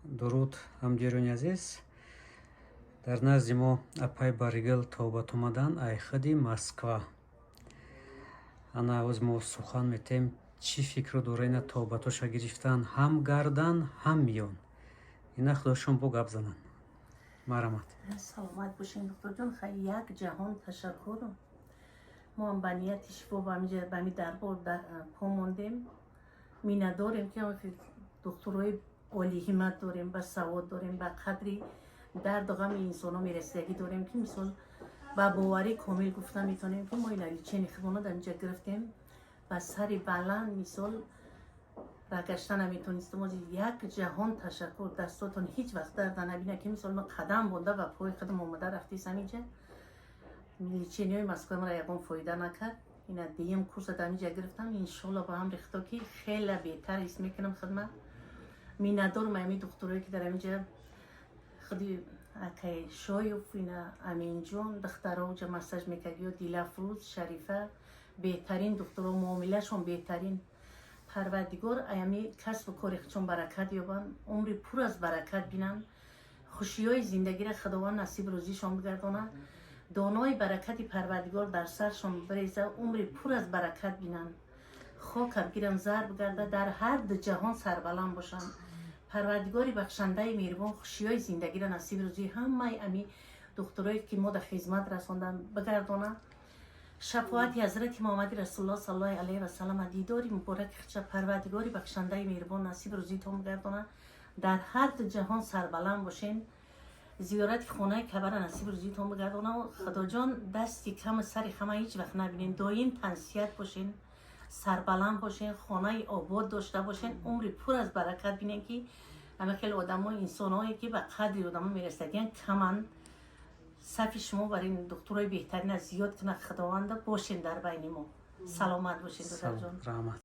Дуруд, ҳамдиёрони азиз. Дар назди мо апай Баригул Тобат омадан ай худи Москва. Ана ҳоз мо сухан метем, чӣ фикру дора. Ина тобатоша гирифтан, ҳам гардан, ҳам миён. Ина худошон бо гап зананд. Марҳамат. Саломат бошем, духтурҷон. Хай, як ҷаҳон ташаккур. Мо ҳам ба нияти шифо ба ҳами дарбор по мондем. Миннатдорем, ки духтурҳои олиҳиммат дорем, ба савод дорем, ба қадри дарду ғами инсонҳо мерасидагӣ дорем, ки мисол ба боварӣ комил гуфта метавонем, ки мо ина лечение худмона дар инҷа гирифтем, ба сари баланд мисол рагашта наметонистем. Як ҷаҳон ташаккур. Дастотон ҳеҷ вақт дарда набина, ки мисол ма қадам бонда ба пои худам омада рафтисам. Инҷа лечение ҳои Москва мара ягон фоида накард. Ина дуюм курса дар инҷа гирифтам. Иншолло, ба амри Худо, ки хеле беҳтар ҳис мекунам хидмат. Миннатдорам ами духтурое, ки дар аминҷа худи акай Шоев, ина Аминҷон, духтаро уҷа массаж мекард, ё Дилафрӯз, Шарифа, беҳтарин духтуро, муомилашон беҳтарин. Парвардигор аями касбу кори худшон баракат ёбанд, умри пур аз баракат бинанд, хушиҳои зиндагиро Худованд насиб рӯзишон бигардонад, донои баракати Парвардигор дар саршон биреза, умри пур аз баракат бинанд, хокам гирам зар бигарда, дар ҳар ду ҷаҳон сарбаланд бошанд. Парвардигори бахшандаи меҳрубон хушиҳои зиндагиро насиби рӯзии ҳамаи ами духтурое, ки мо дар хизмат расондан, бигардонад. Шафоати ҳазрати Муҳаммади Расулуллоҳ саллаллоҳи алайҳи васаллам, дидори мубораки худша Парвардигори бахшандаи меҳрубон насиби рӯзитон бигардонад. Дар ҳар ду ҷаҳон сарбаланд бошен. Зиёрати хонаи Кабара насиби рӯзитон бигардонад. Худоҷон, дасти каму сари хама ҳеҷ вақт набинен. Доим тансиҳат бошен, сарбаланд бошен, хонаи обод дошта бошен, умри пур аз баракат бинен, ки ҳама хеле одамо, инсонҳое, ки ба қадри одамо мерасадиян, каманд. Сафи шумо бар ин духтурои беҳтарина зиёд кунад Худованда. Бошен дар байни мо, саломат бошен, додарҷон. Раҳмат.